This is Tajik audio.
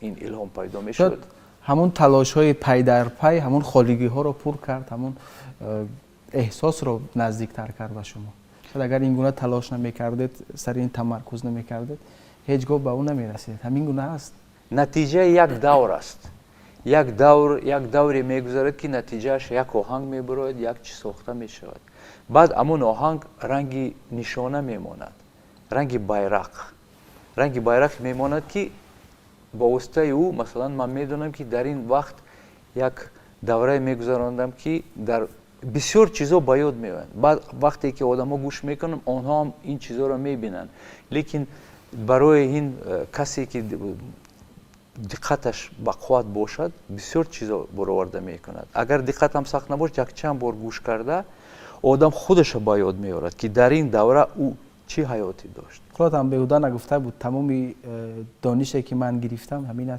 Ин илҳом пайдо мешуд. Ҳамон талошҳои пай дар пай ҳамон холигиҳоро пур кард, ҳамон эҳсосро наздиктар кард ба шумо. Шояд агар ин гуна талош намекардед, сари ин тамаркуз намекардед, ҳеҷ гоҳ ба ӯ намерасидед. Ҳамин гуна аст. Натиҷаи як давр аст. Як давр, як давре мегузарад, ки натиҷааш як оҳанг мебарояд, як чиз сохта мешавад. Баъд ҳамон оҳанг ранги нишона мемонад, ранги байрақ, ранги байрақ мемонад, ки ба воситаи ӯ, масалан, ман медонам, ки дар ин вақт як даврае мегузарондам, ки дар бисёр чизо ба ёд меоянд. Баъд вақте ки одамо гӯш мекунанд, онҳо ҳам ин чизоро мебинанд. Лекин барои ин касе ки диққаташ бақувват бошад, бисёр чизо бароварда мекунад. Агар диққатам сахт набошад, якчанд бор гӯш карда, одам худаша ба ёд меорад, ки дар ин давра ӯ чӣ ҳаёте дошт. Худатам беҳуда нагуфта буд: тамоми донише, ки ман гирифтам, ҳамин аст.